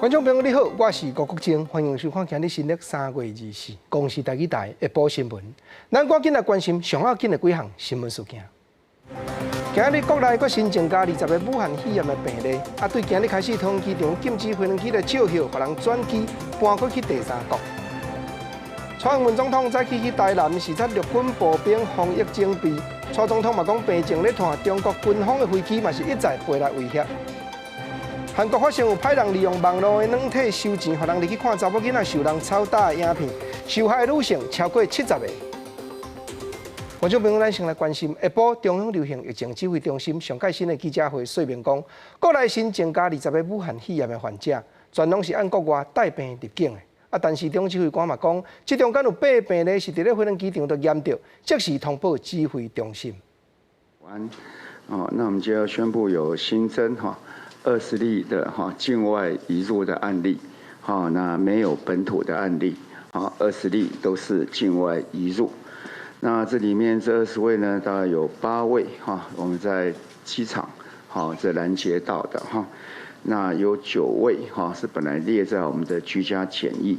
觀眾朋友你好，我是郭國晶，歡迎收看今日新曆3月24公視台語台下晡新聞。咱趕緊來關心上要緊的幾項新聞事件。今日國內閣新增加20個武漢肺炎的病例，啊，對今日開始，桃園機場禁止飛行機來照痟，予人轉機搬過去第三國。蔡英文總統早起去台南視察陸軍步兵防疫整備，蔡總統嘛講，病情咧拖，中國軍方的飛機嘛是一再飛來威脅。韓國發現有歹人利用網路的軟體收錢，予人入去看查某囡仔受人抽打的影片，受害女性超過70個。觀眾朋友，咱先來關心下晡中央流行疫情指揮中心上蓋新的記者會說明講，國內新增加20個武漢肺炎的患者，全攏是按國外帶病入境的。啊，但是中央指揮官嘛講，這中間有八個病例是佇咧飛機場就驗著，即時通報指揮中心。哦，那我們就要宣布有新增哈20例的哈境外移入的案例，哈，那沒有本土的案例，好，二十例都是境外移入。那這裡面這20位呢，大概有八位哈，我們在機場好這攔截到的哈。那有九位哈是本來列在我們的居家檢疫，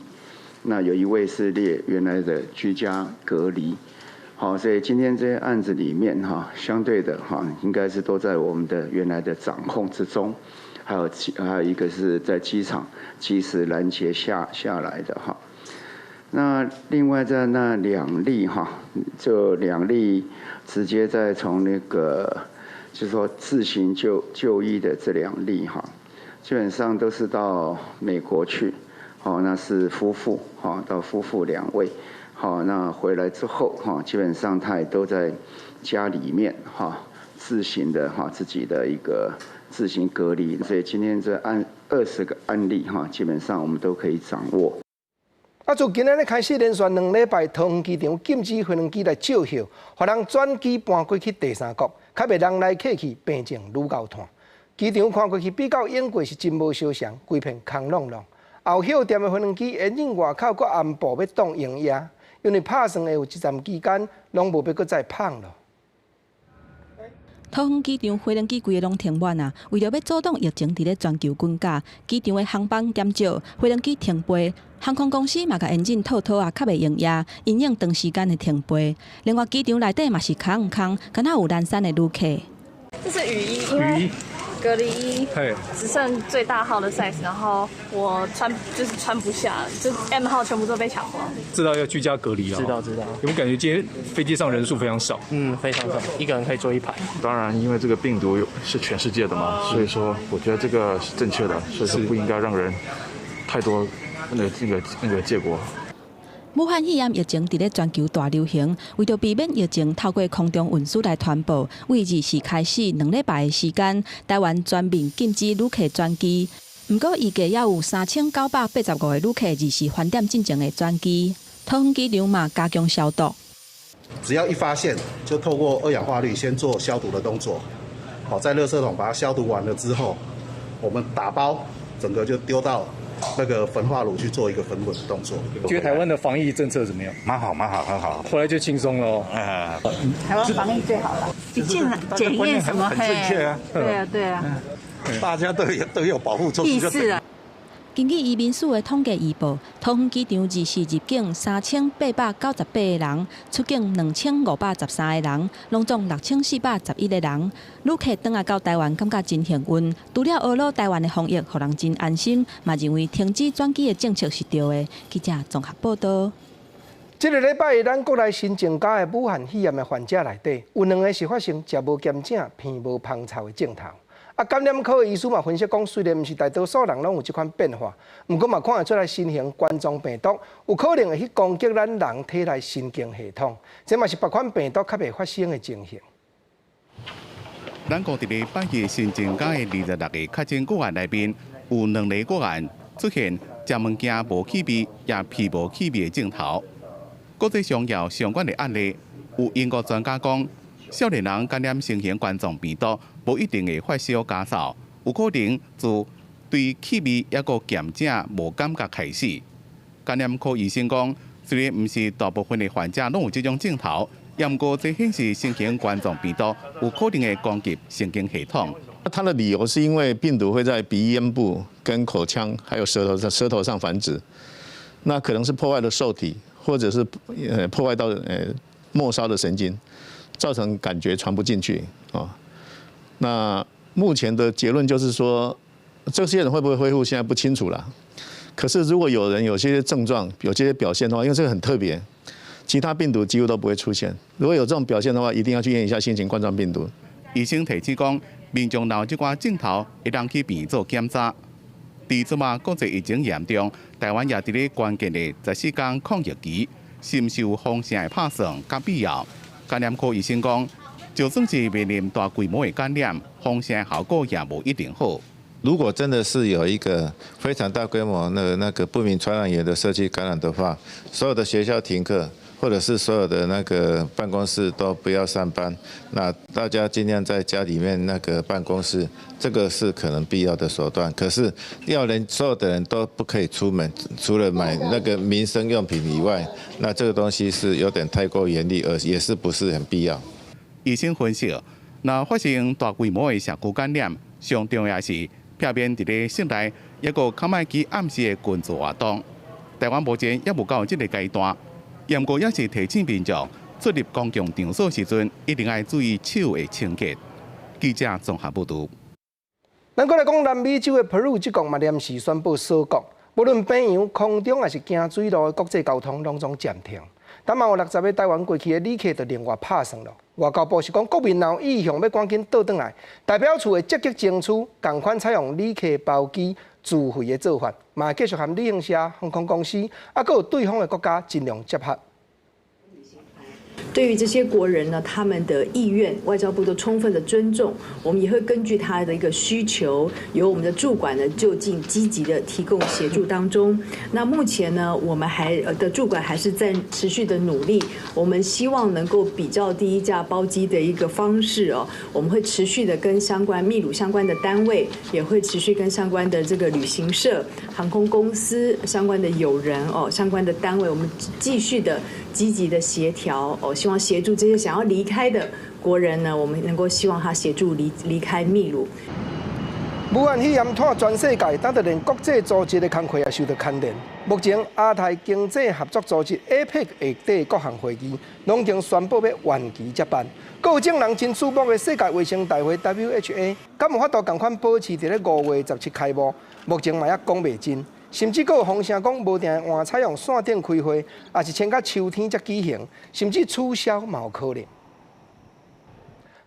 那有一位是列原來的居家隔離。好，所以今天這些案子裡面哈，相對的哈，應該是都在我們的原來的掌控之中。還有一個是在機場及時攔截下來的哈。那另外在那兩例哈，這兩例直接在從那個就是說自行就醫的這兩例哈，基本上都是到美國去，好，那是夫婦哈，到夫婦兩位。好，那回來之後哈，基本上他也都在家裡面哈，自行的哈，自己的一個自行隔離。所以今天這案20個案例哈，基本上我們都可以掌握。啊，自今仔日開始連續2禮拜，桃園機場禁止飛機來照痟，予人轉機搬過去第三國，較袂人來客去病情愈𠢕拖。機場看過去比較往過是真無相仝，規片空落落。後歇踮的飛機煙引外口閣暗部欲擋營業，因為拍算會有一站期間，攏無欲閣再放咯。桃園機場飛輪機規个攏停滿啊！為著欲阻擋疫情佇咧全球滾價，機場的航班減少，飛輪機停飛，航空公司嘛共引進套套啊，較袂營業，因應長時間的停飛。另外，機場內底嘛是空空，敢若有懶散的旅客。這是雨衣，因為隔離衣只剩最大號的 size，然後我穿就是穿不下，就 M 號全部都被搶光。知道要居家隔離了。知道知道。有沒有感覺今天飛機上人數非常少？嗯，非常少，一個人可以坐一排。當然，因為這個病毒是全世界的嘛，所以說我覺得這個是正確的，所以說不應該讓人太多那個結果。武漢肺炎疫情佇咧全球大流行，為著避免疫情透過空中運輸來傳播，為24開始2禮拜的時間，台灣全面禁止旅客轉機。毋過，預計猶有3985個旅客24飯點進前會轉機。桃園機場嘛加強消毒，只要一發現，就透過二氧化氯先做消毒的動作。好，在垃圾桶把它消毒完了之後，我們打包整個就丟到那個焚化爐去做一個焚毀的動作。覺得台灣的防疫政策怎麼樣？蠻好，蠻好，很好。回來就輕鬆咯。台灣防疫最好了，一進來檢驗什麼？很正確啊。對啊，對啊。大家都有保護措施。意識啊。根據移民署的統計預報，桃園機場24入境3898個人，出境2513個人，攏總6411個人。旅客轉來到台灣，感覺真幸運。除了呵咾台灣的防疫，予人真安心，嘛認為停止轉機的政策是對的。記者綜合報道。這個禮拜，咱國內新增加的武漢肺炎的患者內底，有兩个是發生食無鹹食、鼻無芳臭的症頭。啊，感染科的醫師嘛分析講，雖然毋是大多數人攏有這款變化，毋過嘛看會出來新型冠狀病毒有可能會去攻擊咱人體內神經系統，這嘛是別款病毒較袂發生的情形。咱國佇禮拜一新增加的26個確診個案內面，有兩個個案出現食物件無氣味，也鼻無氣味的症頭。國際上有相關的案例，有英國專家講，少年人感染新型冠狀病毒，無一定會發燒咳嗽，有可能自對氣味抑閣鹹食無感覺開始。感染科醫生講，雖然毋是大部分的患者攏有這種症頭，毋過這顯示新型冠狀病毒有可能會攻擊神經系統。他的理由是因為病毒會在鼻咽部、跟口腔還有舌頭上繁殖，那可能是破壞了受體，或者是破壞到末梢的神經，造成感覺傳不進去啊。那目前的結論就是說，這些人會不會恢復，現在不清楚了。可是如果有人有些症狀、有這些表現的話，因為這個很特別，其他病毒幾乎都不會出現。如果有這種表現的話，一定要去驗一下新型冠狀病毒。醫生提醒講，民眾若有這寡症頭，會當去病院做檢查。佇這馬國際疫情嚴重，台灣也佇咧關鍵的14天抗疫期，深受封城的拍算佮必要。感染科醫生講，就算是面臨大規模的感染，封城效果也無一定好。如果真的是有一個非常大規模那個不明傳染源的社區感染的話，所有的學校停課，或者是所有的那個辦公室都不要上班，那大家盡量在家裡面那個辦公室，這個是可能必要的手段。可是要連所有的人都不可以出門，除了買那個民生用品以外，那這個東西是有點太過嚴厲，而也是不是很必要。醫生分析，若發生大規模的社區感染，上重要是避免佇咧室內，抑閣較莫去暗時的群聚活動。台灣目前猶無到這個階段，毋過也是提醒民眾出入公共場所時陣，一定愛注意手的清潔。記者綜合報導。咱閣來講南美洲的秘魯，這國嘛臨時宣布鎖國，無論飛洋、空中抑是行水路的國際交通，攏總暫停。但嘛有60個台灣過去的旅客就另外拍算囉。外交部是講，國民若有意向欲趕緊倒轉來，代表處會積極爭取，仝款採用旅客包機自費的做法，嘛會繼續和旅行社、航空公司，啊，閣有對方的國家盡量接洽。對於這些國人呢，他們的意願，外交部都充分的尊重。我們也會根據他的一個需求，由我們的駐館呢就近積極的提供協助當中。那目前呢，我們還的駐館還是在持續的努力。我們希望能夠比較低價包機的一個方式哦，我們會持續的跟相關秘魯相關的單位，也會持續跟相關的這個旅行社、航空公司相關的友人哦，相關的單位，我們繼續的積極的協調哦，希望協助這些想要離開的國人呢，我們能夠希望他協助離開秘魯。武漢肺炎拖全世界，等到連國際組織的工課也受到牽連。目前亞太經濟合作組織 APEC 下底各項會議，攏已經宣布欲延期接辦。閣有眾人真矚目的世界衛生大會 WHA，敢有法度仝款保持佇咧5月17開幕？目前嘛猶講袂真。甚至閣有風聲講，無定會換採用線頂開會，抑是穿到秋天才舉行，甚至取消嘛有可能。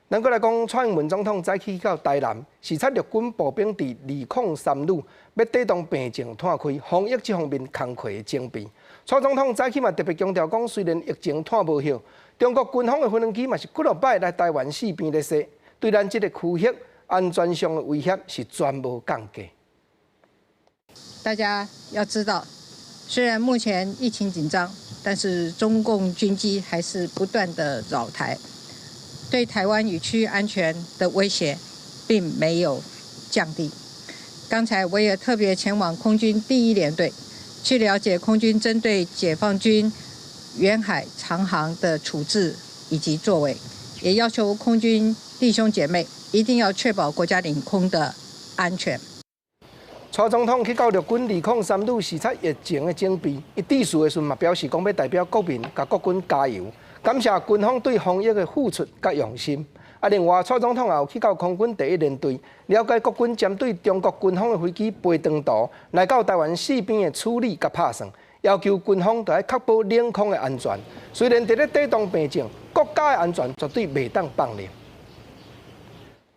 咱閣來講，蔡英文總統早起到台南視察陸軍步兵佇203旅，欲底當病情湠開，防疫這方面工課的準備。蔡總統早起嘛特別強調講，雖然疫情湠無歇，中國軍方的無人機嘛是幾落擺來台灣四邊咧踅，對咱這個區域安全上的威脅是全無降低。大家要知道，雖然目前疫情緊張，但是中共軍機還是不斷的擾台，對台灣與區域安全的威脅並沒有降低。剛才我也特別前往空軍第一聯隊，去了解空軍針對解放軍遠海長航的處置以及作為，也要求空軍弟兄姐妹一定要確保國家領空的安全。蔡總統去到陸軍203旅視察疫情的準備，伊致辭的時陣嘛表示講欲代表國民共國軍加油，感謝軍方對防疫的付出佮用心。啊，另外蔡總統也有去到空軍第一聯隊，了解國軍針對中國軍方的飛機飛長途來到台灣四邊的處理佮拍算，要求軍方著愛確保領空的安全。雖然佇咧抵擋病情，國家的安全絕對袂當放任。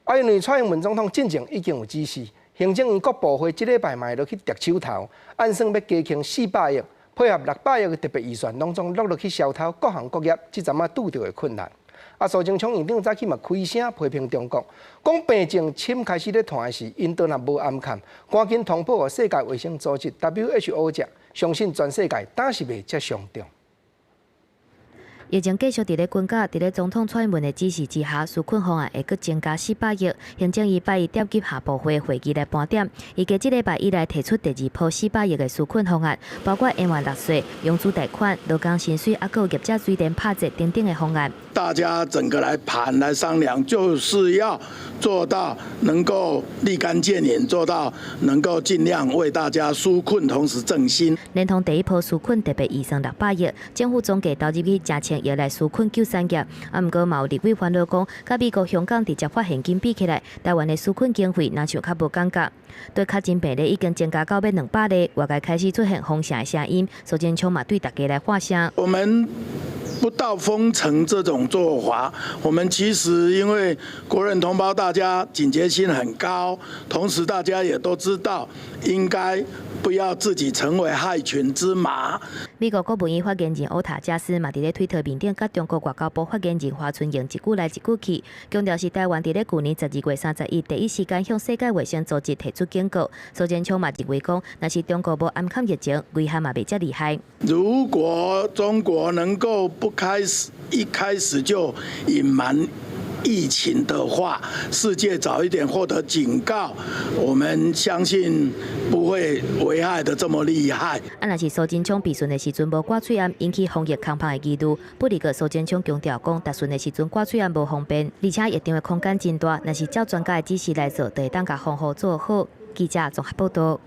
啊，因為蔡英文總統進前已經有指示。行政院各部會這禮拜嘛會落去挃手頭，按算欲加添400億，配合600億的特別預算，攏總落落去消除各行各業這陣仔拄著的困難。啊，蘇貞昌院長早起嘛開聲批評中國，講病情深開始咧湠時，𪜶都若無暗崁，趕緊通報予世界衛生組織 WHO 者，相信全世界膽是袂遮傷重。疫情繼續佇咧軍加，佇咧總統蔡英文的指示之下，紓困方案會閣增加400億。行政院拜一召集下部會會議來盤點，預計這禮拜以來提出第二波四百億的紓困方案，包括延緩納稅、融資貸款、勞工薪水，抑閣有業者水電拍折等等的方案。但大家整個來盤來商量，就是要做到能夠立竿見影，做到能夠盡量為大家紓困，同時振興。連同第一波紓困特別預算600億，政府總計投入去1000億來紓困救產業。啊，毋過嘛有立委煩惱講，佮美國、香港直接發現金比起來，台灣的紓困經費若像較無感覺。對確診病例已經增加到欲200例，外界開始出現封城的聲音。蘇貞昌嘛對大家來發聲。我們不到封城這種做法，我們其實因為國人同胞大家警覺心很高，同時大家也都知道應該不要自己成為害群之馬。美國國務院發言人歐塔加斯嘛佇咧推特面頂，佮中國外交部發言人華春瑩一句來一句去，強調是台灣佇咧舊年12月31第一時間向世界衛生組織提出警告。蘇貞昌嘛認為講，若是中國無掩藏疫情，危害嘛袂遮厲害。如果中國能夠不開始一開始就隱瞞疫情的話，世界早一點獲得警告，我們相信不會危害得這麼厲害。啊，若是蘇貞昌備詢的時陣無掛喙罨，引起防疫空縫的疑慮。不過蘇貞昌強調講，答詢的時陣掛喙罨無方便，而且疫場的空間真大，若是照專家的指示來做，就會當共防護做好。記者綜合報道。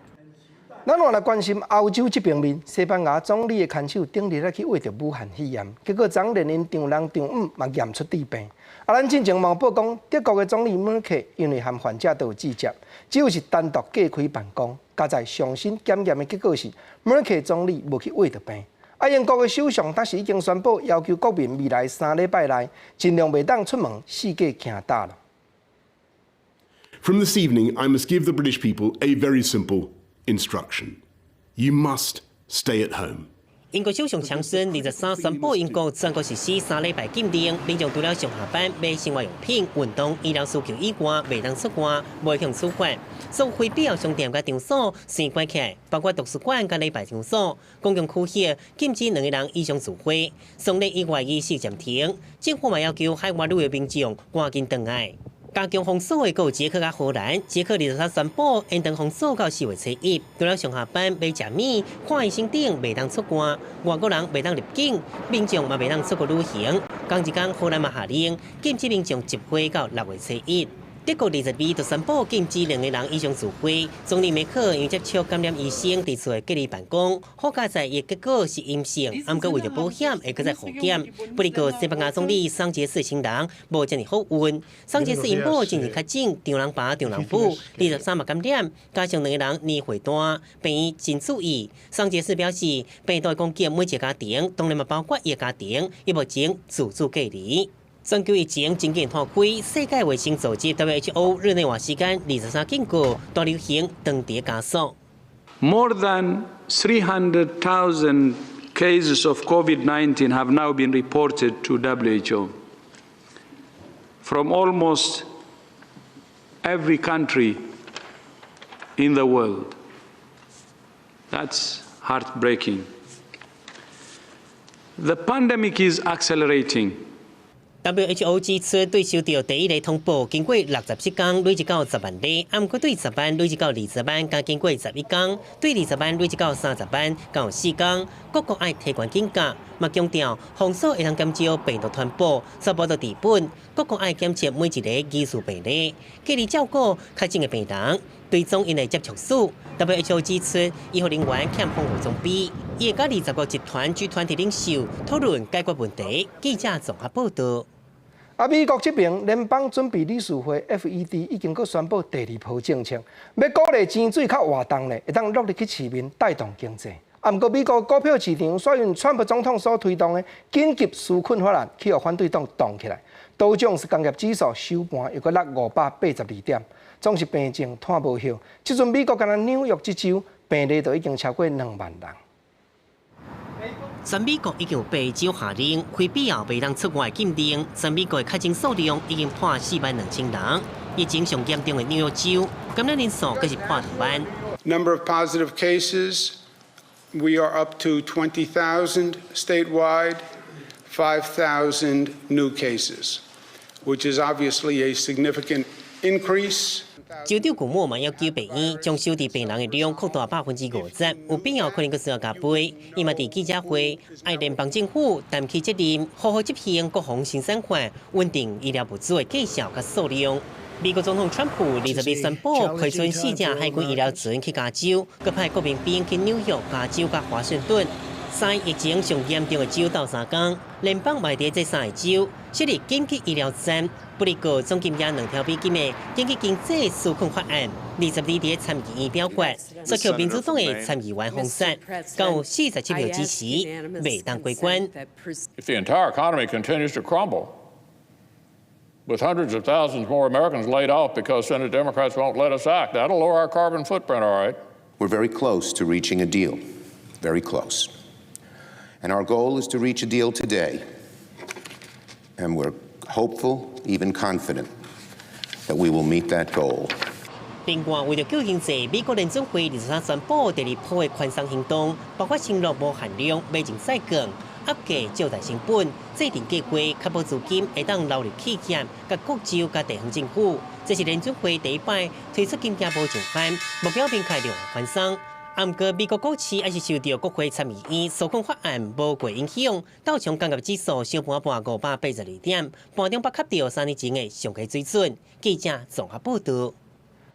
咱換來關心歐洲這邊面，西班牙總理的牽手頂日來去穢著武漢肺炎，結果昨連𪜶丈人丈姆嘛驗出致病。啊，咱進前嘛有報講，德國的總理默克因為和患者都有接觸，只有是單獨隔開辦公。佳哉上新檢驗的結果是，默克總理無去穢著病。啊，英國的首相當時已經宣布要求國民未來3禮拜內盡量袂當出門，四界行踏啦。 From this evening, I must give the British people a very simple instruction. You must stay at home. 英國首相強生23宣布，英國全國實施3禮拜禁令，民眾除了上下班、買生活用品、運動、醫療需求以外，袂當出外，袂向處罰。所有非必要商店佮場所先關起來，包括圖書館佮禮拜場所、公共區域禁止兩個人以上聚會。喪禮以外儀式暫停。政府嘛要求海外旅遊民眾趕緊轉來。加強封鎖的閣有捷克佮荷蘭，捷克23宣布延長封鎖到4月初1，除了上下班、買食物、看醫生等袂當出外，外國人袂當入境，民眾嘛袂當出國旅行。仝一工，荷蘭嘛下令禁止民眾集會到6月初1。德國22就宣布禁止兩個人以上聚會。總理梅克因接觸感染醫生佇厝的隔離辦公，好佳哉伊的結果是陰性，毋過為著保險會閣再複檢。不過西班牙總理桑傑斯親人無遮爾好運，桑傑斯𪜶某進前確診，丈人爸丈人母23嘛感染，加上兩個人年歲大，病院真注意。桑傑斯表示，病毒攻擊每一個家庭，當然嘛包括伊的家庭，伊目前自主隔離。全球疫情真緊拖開，世界衛生組織 WHO 日內瓦時間23警告，大流行當佇加速。 More than 300,000 cases of COVID-19 have now been reported to WHO from almost every country in the world. That's heartbreaking. The pandemic is accelerating. WHO 指出，對收到第一例通報，經過67天累積到10萬例，毋過對10萬累積到20萬，加經過11天，對20萬累積到30萬，共有4天，各國愛提懸警覺，嘛強調封鎖會當減少病毒傳播，煞無就治本，各國愛檢測每一个疑似病例，隔離照顧確診的病人，追蹤𪜶的接觸史。WHO 指出，醫護人員欠防護裝備，伊會佮20國集團 G20 領袖討論解決問題。記者綜合報道。啊，美國這邊聯邦準備理事會 FED 已經閣宣布第二波政策，欲鼓勵錢水較活動咧，會當落入去市面帶動經濟。啊，毋過美國股票市場煞因川普總統所推動的緊急紓困法案，去予反對黨擋起來。道瓊斯工業指數收盤又閣落582點，總是病情拖無歇。這陣美國干焦紐約這州病例就已經超過2萬人。全美國已經有八州下令非必要袂當出外禁令，全美國的確診數量已經破4萬2千人。疫情上嚴重的紐約州，感染人數閣是破2萬。 Number of positive cases, we are up to 20,000 statewide, 5,000 new cases, which is obviously a significant increase. 州長古莫嘛要求病院將收治病人的量擴大50%，有必要可能閣需要加倍。伊嘛佇記者會，愛聯邦政府擔起責任，好好執行國防生產法，穩定醫療物資的價數佮數量。美國總統川普20日宣布批准四隻海軍醫療船去加州，閣派國民兵去紐約、加州佮華盛頓。三疫情上嚴重的州鬥相共，聯邦嘛佇這三个州設立緊急醫療站，不過總金額2兆美金的緊急經濟紓困法案，22日參議院表決，索求民主黨的參議員封殺，有47票支持，袂當過關。 If the entire economy continues to crumble, with hundreds of thousands more Americans laid off because Senate Democrats won't let us act, that'll lower our carbon footprint, all right. We're very close to reaching a deal. Very close. And our goal is to reach a deal today. And we're hopeful, even confident, that we will meet that goal. 另外，為著救經濟，美國聯準會23宣布第二波的寬鬆行動，包括承諾無限量買進債券、壓低借貸成本、制定計劃確保資金會當流入企業、佮各州佮地方政府。這是聯準會第一擺推出金額無上限、目標明確量寬鬆。啊，毋過美國股市還是受著國會參議院紓困法案無過影響，道瓊工業指數小盤盤582點，盤中捌磕著3年前的上低水準。記者綜合報導。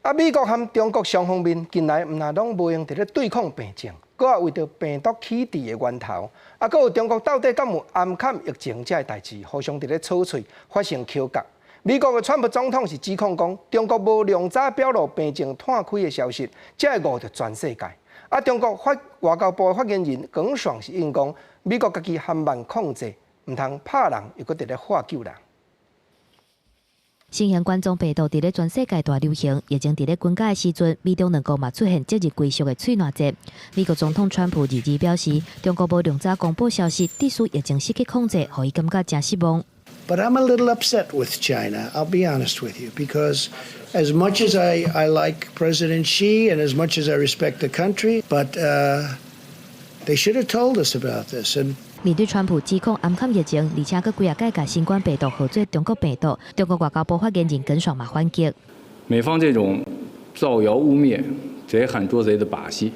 啊，美國和中國雙方面近來毋但攏無閒佇咧對抗病情，閣也為著病毒起佇的源頭，啊，閣有中國到底敢有掩藏疫情這个代誌，互相佇咧吵喙，發生口角。美國的川普總統是指控講，中國無良早表露病情湠開的消息，才會誤著全世界。啊，中國發外交部的發言人耿爽是應講，美國家己緩慢控制，毋通拍人，又閣佇咧喝救人。新型冠狀病毒佇咧全世界大流行，疫情佇咧軍假的時陣，美中兩國嘛出現節日歸屬的喙瀾戰。美國總統川普22表示，中國無良早公布消息，致使疫情失去控制，予伊感覺誠失望。 But I'm a little upset with China, I'll be honest with you, because as much as I like President Xi and as much as I respect the country, but they should have told us about this. And 面對川普指控掩藏疫情，而且閣幾仔擺共新冠病毒號做中國病毒，中國外交部發言人耿爽嘛反擊。美方這種造謠污衊、賊喊捉賊的把戲，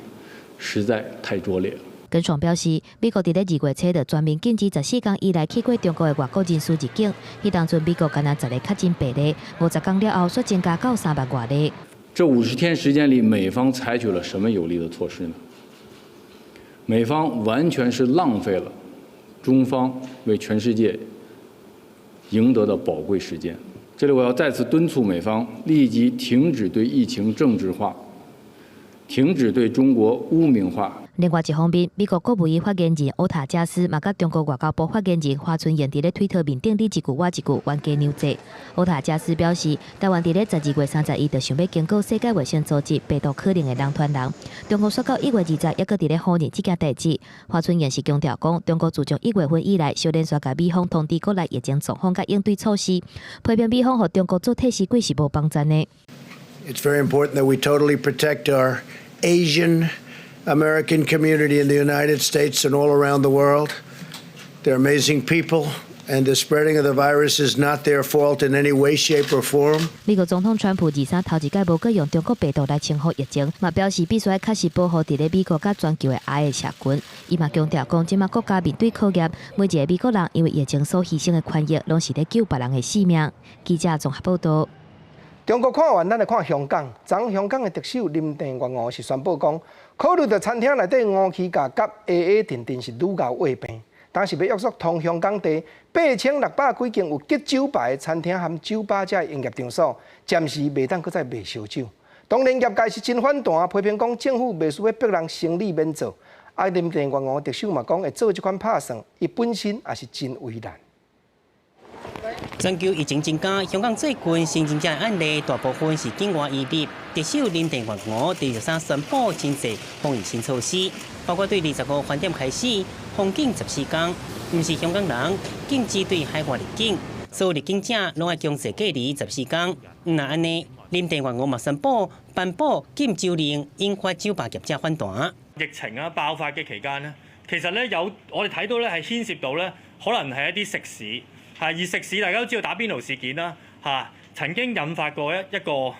實在太拙劣了。耿爽表示，美國佇咧2月初就全面禁止14天以內去過中國的外國人士入境。彼當陣美國干焦十个確診病例，50天了後，煞增加到3萬外例。這50天時間裡，美方採取了什麼有力的措施呢？美方完全是浪費了中方為全世界贏得的寶貴時間。這裡我要再次敦促美方立即停止對疫情政治化，停止對中國污名化。另外一方面，美國國務院發言人歐塔加斯嘛，佮中國外交部發言人華春瑩佇咧推特面頂你一句我一句冤家娘濟。歐塔加斯表示，台灣佇咧12月31就想欲警告世界衛生組織病毒可能會人傳人，中國煞到1月20，猶閣佇咧否認這件代誌。華春瑩是強調講，中國自從1月份以來，相連續共美方通知國內疫情狀況佮應對措施，批評美方予中國做替死鬼是無幫贊的。 It's very important that we totally protect our Asian American community in the United States and all around the world. They're amazing people, and the spreading of the virus is not their fault in any way, shape, or form. 美國總統川普23頭一擺無閣用中國病毒來稱呼疫情，嘛表示必須愛確實保護佇咧美國佮全球的亞裔社群。伊嘛強調講，這馬國家面對考驗，每一个美國人因為疫情所犧牲的權益，攏是咧救別人的性命。記者綜合報導。中國看完，咱來看香港。昨香港的特首林鄭月娥是宣布講，考慮著餐廳內底烏蠵共蛤鞋鞋墊墊是愈𠢕衛病，當時欲約束通香港地8600幾間有吉酒牌的餐廳和酒吧這營業場所，暫時袂當閣再賣燒酒。當然業界是真反彈，批評講政府袂輸欲逼人生理免做。啊，林鄭月娥特首嘛講會做這款拍算，伊本身也是真為難。全球疫情增加，香港最近新增加案例大部分是境外移入。特首林鄭月娥23宣布真濟防疫新措施，包括對25飯點開始封禁14天，毋是香港人禁止對海外入境，所有入境者攏愛強制隔離十四天。毋但按呢，林鄭月娥嘛宣布頒布禁酒令，引發酒吧業者反彈。疫情啊爆發嘅期間呢，其實咧有我哋睇到咧係牽涉到咧，可能係一啲食肆。係，而食肆大家都知道打邊爐事件啦，嚇曾經引發過一一個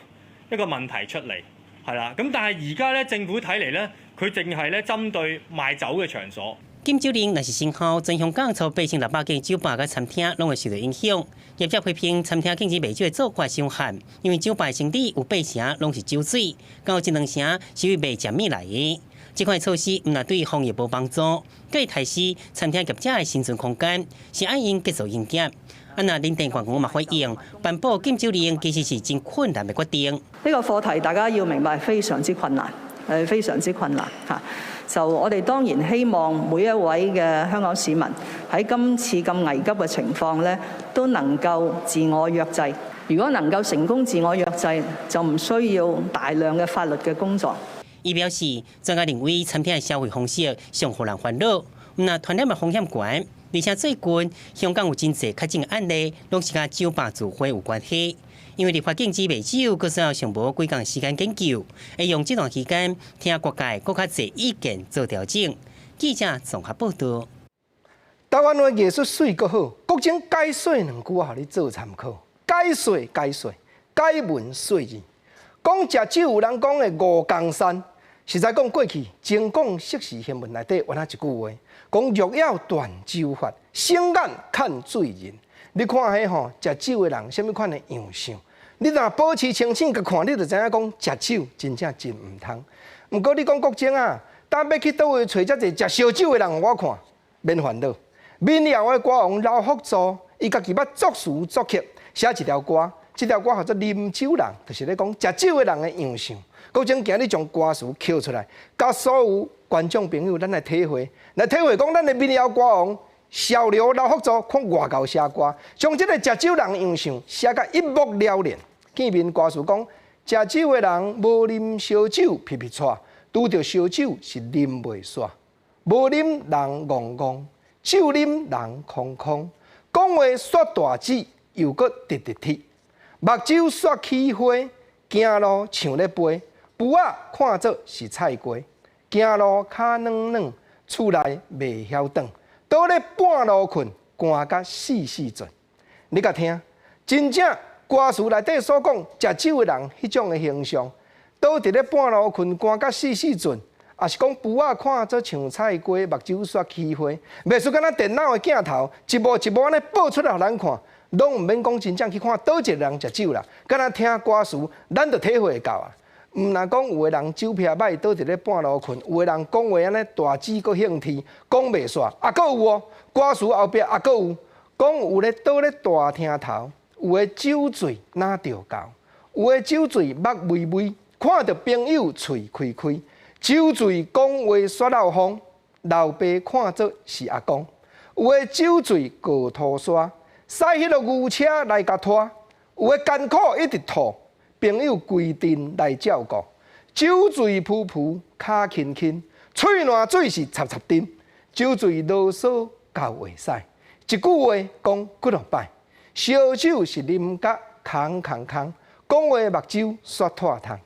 一個問題出嚟，係啦。咁但係而家咧，政府睇嚟咧，佢淨係咧針對賣酒嘅場所。禁酒令若是生效，全香港超8600間酒吧佮餐廳攏會受到影響。業者批評餐廳禁止賣酒的做法傷悍，因為酒吧生意有八成攏是酒水，閣有一兩成是為賣食物來的。這款措施毋但對防疫無幫助，閣會刣死餐廳業者的生存空間，是按應結束營業。啊，若林鄭月娥嘛回應，頒布禁酒令其實是真困難的決定。呢個課題大家要明白，非常之困難，係非常之困難嚇。就我哋當然希望每一位嘅香港市民喺今次咁危急嘅情況呢，都能夠自我約制。如果能夠成功自我約制，就唔需要大量嘅法律嘅工作。伊表示，專家認為餐廳的消費方式上予人煩惱，毋但傳染的風險懸，而且最近香港有真濟確診案例，攏是佮酒吧聚會有關係。因為立法禁止賣酒，閣需要上無幾工時間研究，會用這段期間聽各界閣較濟意見做調整。記者綜合報道。台灣話藝術媠閣好，國政解說兩句話，予你做參考。解說解說，解文說字。講食酒有人講的五江山，實在講過去中廣適時新聞內底有那一句話，講若要斷酒法，省眼看醉人。你看彼吼食酒的人，啥物款的樣相？你若保持清醒去看，你就知影講食酒真正真毋通。毋過你講國政啊，當欲去佗位揣遮濟食燒酒的人，予我看，免煩惱。民謠的歌王劉福助，伊家己捌作詞作曲寫一條歌，這條歌號做《啉酒人》，就是咧講食酒的人的樣相。國政今日將歌詞抾出來，佮所有觀眾朋友，咱來體會，來體會講咱的民謠歌王小劉劉福助看偌𠢕寫歌，將這個食酒人的樣相寫甲一目了然。見面歌詞講，食酒的人無啉燒酒皮皮掣，拄著燒酒是啉袂煞，無啉人戇戇，酒啉人空空，講話煞大舌，又閣直直鐵，目睭煞起花，行路像咧飛，步仔看做是菜雞，行路跤軟軟，厝內袂曉轉，倒咧半路睏，寒甲四四陣。你共聽，真正歌詞內底所講食酒的人彼種的形象，倒佇咧半路睏，寒甲四四陣，抑是講步仔看做像菜雞，目睭煞起花，袂輸敢若電腦的鏡頭，一幕一幕按呢播出來予咱看，攏毋免講真正去看佗一個人食酒啦，敢若聽歌詞，咱就體會會到啊。毋但講有的人酒癖䆀，倒佇咧半路睏；有的人講話按呢大舌閣興天，講袂煞。啊，閣有哦，歌詞後壁啊閣有講有咧倒咧大廳頭，有的酒醉若著猴，有的酒醉目微微，看著朋友喙開開，酒醉講話煞漏風，老爸看做是阿公，有的酒醉過塗沙，駛彼个牛車來共拖，有的艱苦一直吐。朋友規陣來照顧，酒醉噗噗，跤輕輕，喙瀾水是插插甜，酒醉囉嗦夠會使，一句話講幾落擺，燒酒是啉甲空空空，講話目睭煞脫窗，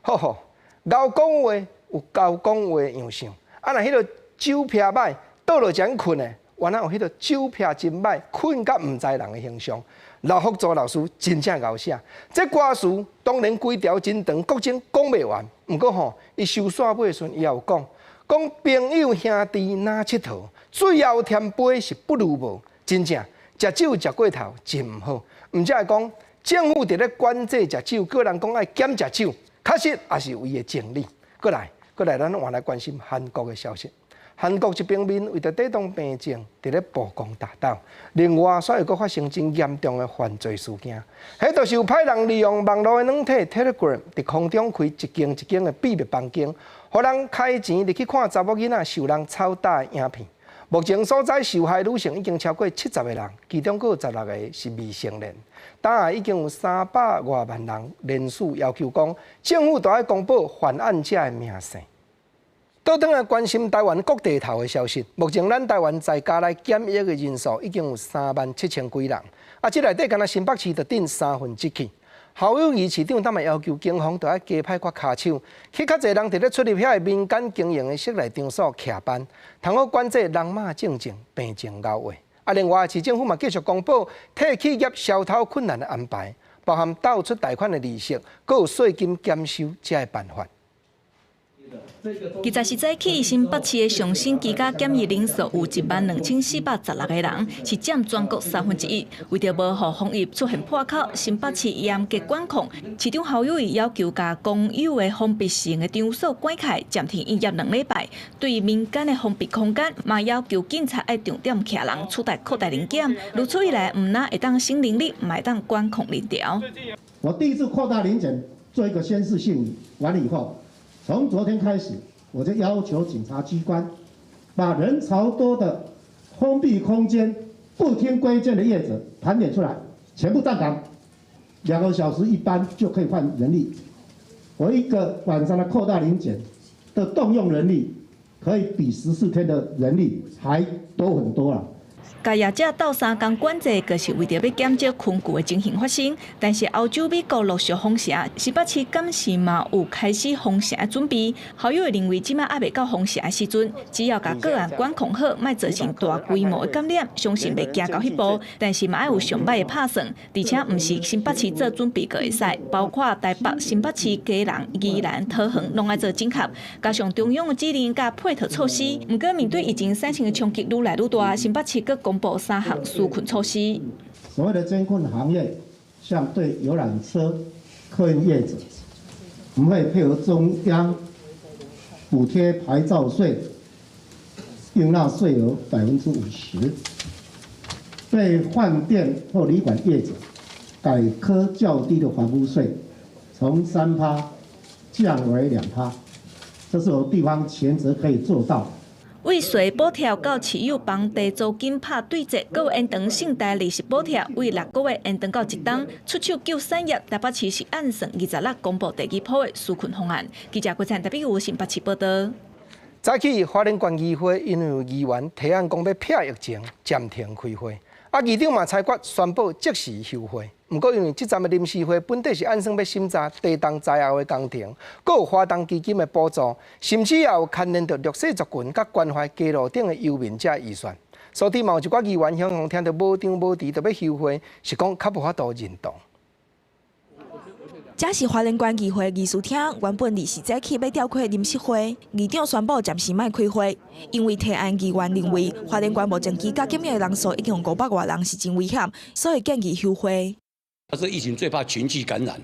好好，𠢕講話有𠢕講話樣相，啊若彼个酒癖䆀，倒落一睏的，原來有彼个酒癖真䆀，睏甲毋知人的形象。劉福助老師真正𠢕寫，這歌詞當然規條真長，國政講袂完。毋過吼，伊收煞尾時陣，伊也有講，講朋友兄弟若𨑨迌，最後添杯是不如無。真正食酒食過頭真毋好。毋才會講政府佇咧管制食酒，叫人講愛減食酒，確實也是有伊的情理。閣來，閣來，咱換來關心韓國的消息。韓國一方面為著抵擋病症，佇咧曝光打鬥；另外，煞又閣發生真嚴重的犯罪事件。彼就是有歹人利用網路的軟體 Telegram，佇空中開一間一間的秘密房間，予人開錢入去看查某囡仔受人操打的影片。目前所知受害女性已經超過70個人，其中閣有16個是未成年。當下已經有300外萬人聯署要求講，政府都愛公布犯案者的名姓。倒轉來關心台灣各地頭的消息。目前咱台灣在家內檢疫的人數已經有3萬7千幾人，啊，這內底敢若新北市就頂三分之一。侯友宜市長當嘛要求警方著愛加派較跤手，去較濟人佇咧出入遐的民間經營的室內場所徛班，通好管制人馬進前，病情𠢕話。啊，另外市政府嘛繼續公布替企業消頭困難的安排，包含斗出貸款的利息，閣有稅金減收這个辦法。24早起，新北市的上新居家檢疫人數有12416個人，是佔全國1/3。為著無予防疫出現破口，新北市嚴格管控。市長侯友宜要求共公有的封閉性的場所關起來，暫停營業2禮拜。對民間的封閉空間，嘛要求警察愛重點徛人，取代擴大臨檢。如此一來，毋但會當省人力，嘛會當管控人潮。我第一次擴大臨檢，做一個宣示性完了以後，從昨天開始，我就要求警察機關，把人潮多的封閉空間不聽規勸的業者盤點出來，全部站崗，2個小時一班就可以換人力。我一個晚上的擴大臨檢的動用人力，可以比14天的人力還多很多啦。共業者鬥相共管制，就是為著欲減少群聚的情形發生。但是歐洲、美國陸續封城，新北市敢是嘛有開始封城的準備？侯友宜認為，這擺猶未到封城的時陣，只要共個案管控好，莫造成大規模的感染，相信袂行到彼步。但是嘛愛有上䆀的拍算，而且毋是新北市做準備就會使，包括台北、新北市、基隆、宜蘭、桃園，攏愛做整合，加上中央的指令佮配套措施。毋過面對疫情產生的衝擊愈來愈大，新北市閣公布3項紓困措施。所謂的艱困行業，像對遊覽車、客運業者，我們會配合中央補貼牌照稅，應納稅額50%；對飯店或旅館業者，改課較低的房屋稅，從3%降為2%，這是我地方權責可以做到。為稅補貼到持有房地租金拍對折，閣有延長信貸利息補貼，為6個月延長到一冬。出手救產業，台北市是按算26公布第二波的紓困方案。記者郭燦台北有新北市報道。早起花蓮縣議會因為議員提案講欲避疫情，暫停開會。啊，議長嘛裁決宣布即時休會。毋過因為這站的臨時會本底是按算欲審查地動災後的工程，閣有華東基金的補助，甚至也有牽連著弱勢族群佮關懷街路頂的遊民者預算。所以嘛有一寡議員雄雄聽著無張無遲就欲休會，是講較無法度認同。這是花蓮縣議會議事廳，原本24早起欲召開臨時會，議長宣布暫時莫開會，因為提案議員認為花蓮縣目前居家檢疫的人數已經有500外人，是真危險，所以建議休會。這疫情最怕群聚感染，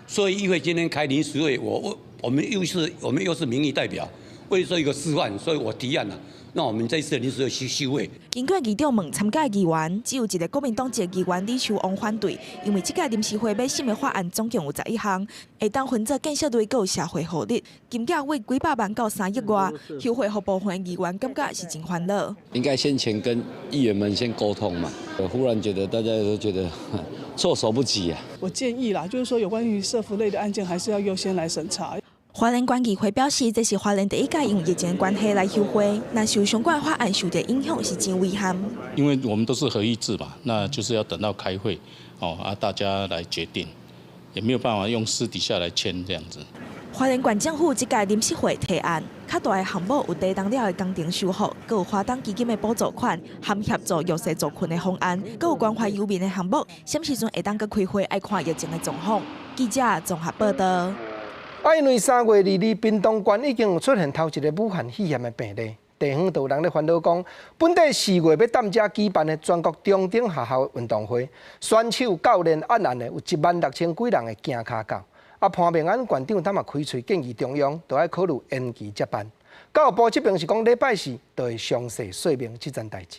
所以議會今天開臨時會，我們又是民意代表，為做一個示範，所以我提案了。那我們這次臨時會休會。經過議長問參加議員，只有一個國民黨籍議員李秋旺反對，因為這屆臨時會欲審的法案總共有11項，會當分做建設類閣有社會福利，金額為幾百萬到3億外，休會予部分議員感覺是真煩惱。應該先前跟議員們先溝通嘛，我忽然覺得大家都覺得措手不及啊。我建議啦，就是說有關於社福類的案件，還是要優先來審查。花蓮縣議會表示，這是花蓮第一屆因為疫情關係來休會，若受相關法案受到影響是真遺憾。因為我們都是合議制嘛，那就是要等到開會，哦啊，大家來決定，也沒有辦法用私底下來簽這樣子。花蓮縣政府這屆臨時會提案，較大的項目有地動了的工程修復，閣有華東基金的補助款，含協助弱勢族群的方案，閣有關懷遊民的項目，啥物時陣會當閣開會？愛看疫情的狀況。記者綜合報道。啊，因為3月22，屏東縣已經有出現頭一个武漢肺炎的病例，地方就有人咧煩惱講，本底4月欲踮遮舉辦的全國中等學校運動會，選手、教練、按按的有16000幾人會驚跤狗。啊，潘孟安縣長他嘛開喙建議中央，都愛考慮延期接辦。教育部這邊是講禮拜四就會詳細說明這件代誌。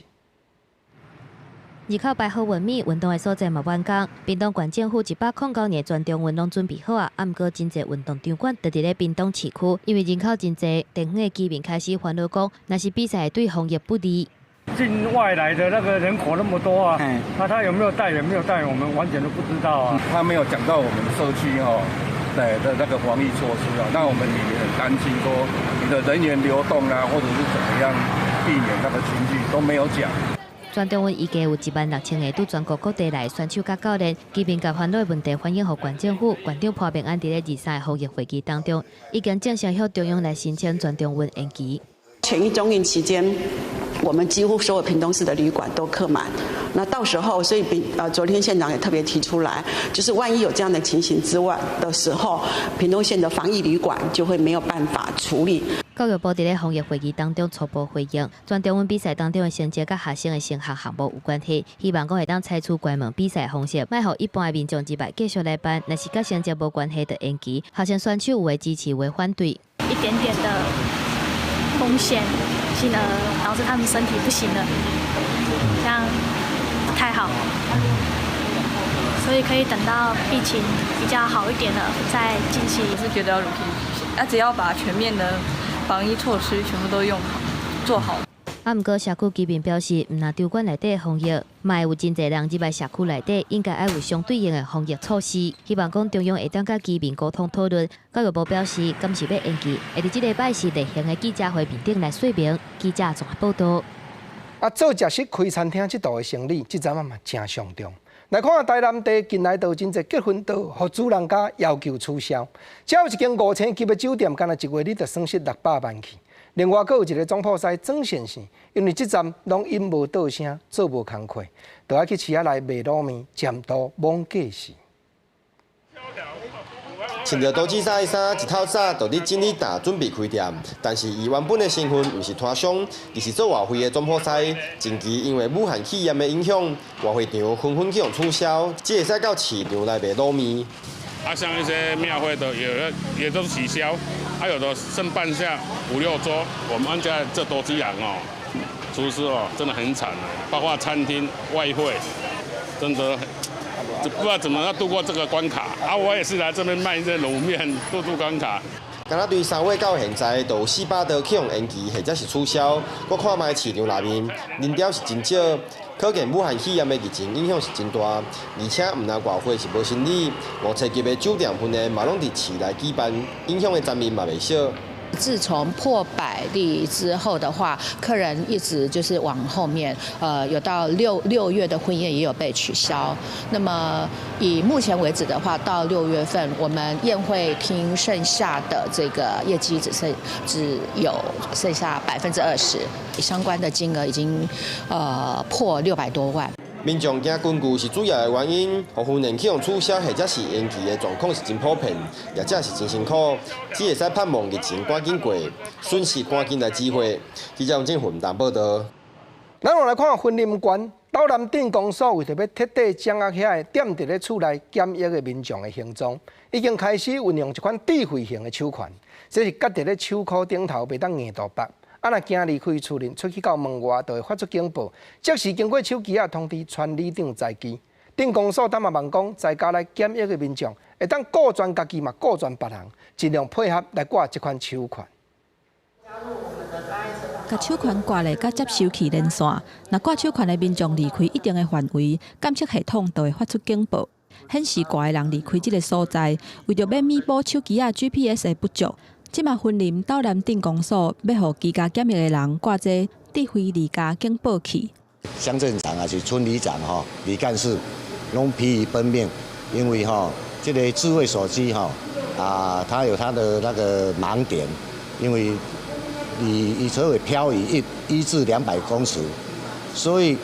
二口排好運米，運動的所在嘛完工。屏東縣政府109年全中運攏準備好啊，毋過真濟運動場館就佇咧屏東市區，因為人口真濟，地方的居民開始煩惱講，若是比賽對防疫不利。境外來的那個人口那麼多啊，那他有沒有帶，有沒有帶，我們完全都不知道啊。他沒有講到我們社區吼對的那個防疫措施啊，那我們也很擔心說你的人員流動啊，或者是怎麼樣避免那個群聚都沒有講。全中運預計有16000个對全國各地來選手佮教練，居民共煩惱的問題反映予縣政府，縣長潘孟安佇咧23个防疫會議當中，已經正式向中央來申請全中運延期。前一中運期間，我們幾乎所有屏東市的旅館都客滿。那到時候，所以昨天縣長也特別提出來，就是萬一有這樣的情形之外的時候，屏東縣的防疫旅館就會沒有辦法處理。教育部佇咧防疫會議當中初步回應，全中文比賽當中的成績佮學生的升學項目有關係，希望講會當採取關門比賽方式，莫予一般的民眾入來繼續來辦，若是佮成績無關係，就延期。學生選手有的支持，有的反對。一點點的風險，進而導致他們身體不行了，這樣不太好。所以可以等到疫情比較好一點了再進行。我是覺得要如期舉行，啊，只要把全面的防疫措施全部都用好、做好。啊，毋過社區居民表示，毋但場館內底防疫，嘛會有真濟人入來社區內底，應該愛有相對應的防疫措施。希望講中央會當佮居民溝通討論。教育部表示，敢是欲延期，會佇這禮拜四例行的記者會面頂來說明。記者綜合報道。啊，做食食開餐廳這道的生理，這陣仔嘛誠上重。來看下台南地近來都有真濟結婚桌，予主人家要求取消。遮有一間五星級的酒店，干焦一月你就損失600萬去。另外，閣有一个總鋪師曾先生，因為這站攏音無倒聲，做無工課，就愛去市仔內賣滷麵，前途罔計時。穿著多子衫的衫，一透早就佇整理檔準備開店，但是伊原本的身份毋是攤商，伊是做外匯的總鋪師。近期因為武漢肺炎的影響，外匯場紛紛去予取消，只會使到市場來賣滷麵。啊，像一些廟會的也都取消，還有的剩半下五六桌。我們家這多機人哦，廚師哦，真的很慘，包括餐廳、外匯，真的就不知道怎麼樣度過這個關卡。啊，我也是來這邊賣一些滷麵度過關卡。敢若對3月到現在，就有400桌去予延期或者是取消。閣看覓市場內面人潮是真少，可見武漢肺炎的疫情影響是真大。而且毋但外匯是無生意，五星級的酒店婚宴嘛攏佇市內舉辦，影響的層面嘛袂少。自從破百例之後的話，客人一直就是往後面，有到六月的婚宴也有被取消。那麼以目前為止的話，到6月份，我們宴會廳剩下的這個業績只有剩下20%，相關的金額已經破600多萬。民眾驚群聚是主要的原因，予婚宴去予取消或者是延期的狀況是真普遍，業者是真辛苦，只會使盼望疫情趕緊過，損失趕緊來指揮。記者王振雲台報道。咱來看雲林縣斗南鎮公所為著欲徹底掌握遐个踮佇咧厝內檢疫的民眾的行蹤，已經開始運用一款智慧型的手環，這是夾佇咧手箍頂頭，袂當硬度縛。啊，若驚離開厝裡，出去到門外，就會發出警報，即時經過手機仔通知村里長知彼。鎮公所嘛望講，在家來檢疫的民眾會當顧全家己嘛，顧全別人，盡量配合來掛這款手環。共手環掛咧，佮接收器連線。若掛手環的民眾離開一定的範圍，監測系統就會發出警報，顯示掛的人離開這个所在。為著欲彌補手機仔 GPS 的不足，這馬雲林斗南鎮公所欲予居家檢疫的人掛這智慧離家警報器。鄉鎮長抑是村里長吼，里幹事攏疲於奔命，因為吼這个智慧手機吼啊，它有它的那個盲點，因為伊只會漂移1至200公尺，所以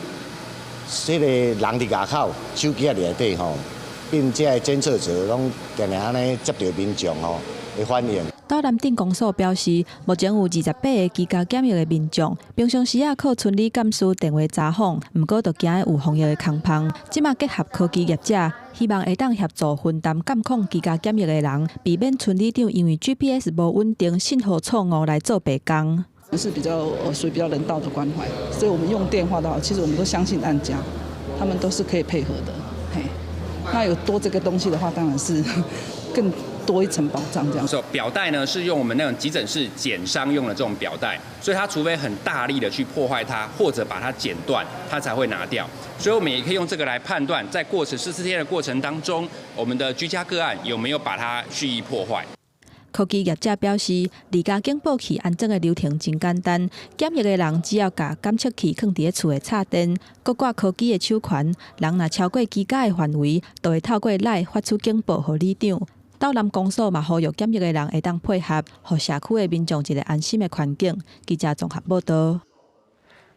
這个人佇外口手機仔內底吼，變這个監測者攏定定按呢接著民眾吼的反應。斗南鎮公所表示，目前有28個居家檢疫的民眾，平常時仔靠村里幹事電話查訪，毋過就驚有防疫的空縫。這馬結合科技業者，希望會當協助分擔監控居家檢疫的人，避免村里長因為 GPS 無穩定、信號錯誤來做白工。是比較屬於比較人道的關懷，所以我們用電話的話，其實我們都相信案家，他們都是可以配合的。嘿，那有多這個東西的話，當然是更多一層保障，這樣。說錶帶呢是用我們那種急診室剪傷用的這種錶帶，所以它除非很大力的去破壞它，或者把它剪斷，它才會拿掉。所以我們也可以用這個來判斷，在過程14天的過程當中，我們的居家個案有沒有把它蓄意破壞。科技業者表示，離家警報器安裝的流程真簡單，檢疫的人只要共監測器囥佇咧厝的插電，閣掛科技的手環，人若超過居家的範圍，就會透過 LINE 發出警報予里長。斗南公所嘛呼籲檢疫的人會當配合，予社區的民眾一个安心的環境。記者綜合報道。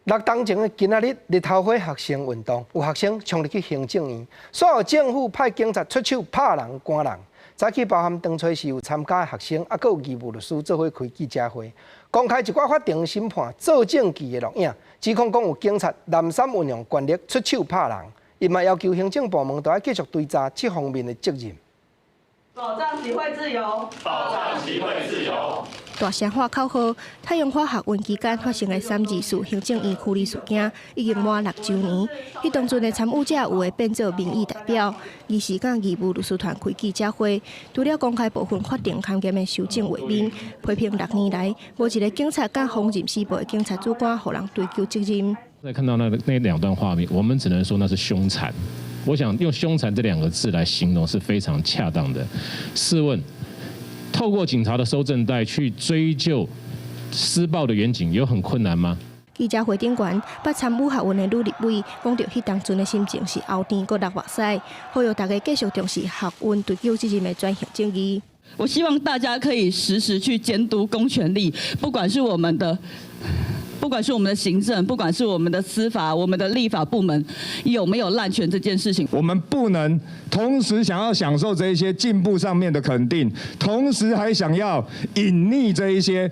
六當前的今仔日，日頭花學生運動，有學生衝入去行政院，煞予政府派警察出手拍人趕人。早起包含當初是有參加的學生，猶閣有義務律師做伙開記者會，公開一寡法庭審判做證據的錄影，指控講有警察濫濫運用權力出手拍人，伊嘛要求行政部門都愛繼續追查這方面的責任。保障集會自由，保障集會自由。大聲喊口號，太陽花學運期間發生的324行政院驅離事件已經滿6週年。彼當陣的參與者有的變做民意代表，二時間義務律師團開記者會，除了公開部分法庭勘驗的搜證畫面，批評6年來無一个警察敢放任施暴的警察主管，予人追究責任。在看到那兩段畫面，我們只能說那是兇殘。我想用兇殘這兩個字來形容是非常恰當的。試問，透過警察的搜證帶去追究施暴的員警，有很困難嗎？記者會頂懸，捌參與學運的女立委講著彼當陣的心情是喉甜閣流目屎，呼籲大家繼續重視學運追究責任的轉型正義。我希望大家可以時時去監督公權力，不管是我們的行政，不管是我們的司法，我們的立法部門，有沒有濫權這件事情？我們不能同時想要享受這一些進步上面的肯定，同時還想要隱匿這一些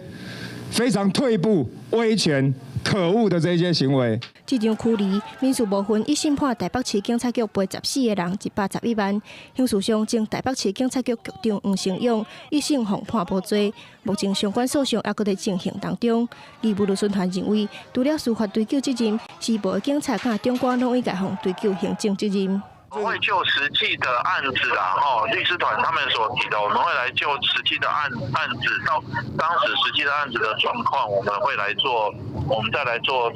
非常退步、威權、可惡的這些行為。這場驅離民事部分一審判台北市警察局賠14個人111萬，刑事上前台北市警察局局長黃成勇一審予判無罪，目前相關訴訟猶閣佇進行當中。義務律師團認為，除了司法追究責任，施暴的警察佮長官攏應該予追究行政責任。會就實際的案子啊，吼，律師團他們所提的，我們會來就實際的案子到當時實際的案子的狀況，我們會來做，我們再來做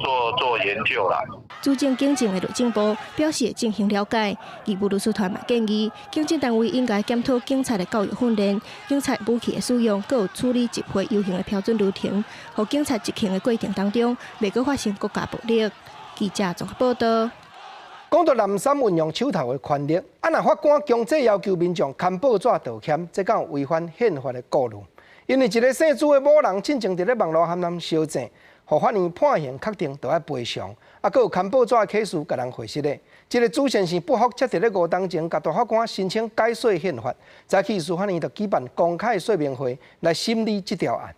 研究啦。主政警政的律政部表示會進行了解，義務律師團嘛建議，警政單位應該檢討警察的教育訓練、警察武器的使用，閣有處理集會遊行的標準流程，予警察執行的過程當中，袂閣發生國家暴力。記者綜合報道。講到濫濫運用手頭的權力，啊，若法官強制要求民眾簽報紙道歉，這敢有違反憲法的顧慮？因為一个姓朱的某人，進前佇咧網路含人相諍，予法院判刑確定著愛賠償，啊，閣有牽報紙的啟事共人回實的。這个朱先生不服，才佇咧5冬前共大法官申請解說憲法，早起司法院就舉辦公開說明會來審理這條案。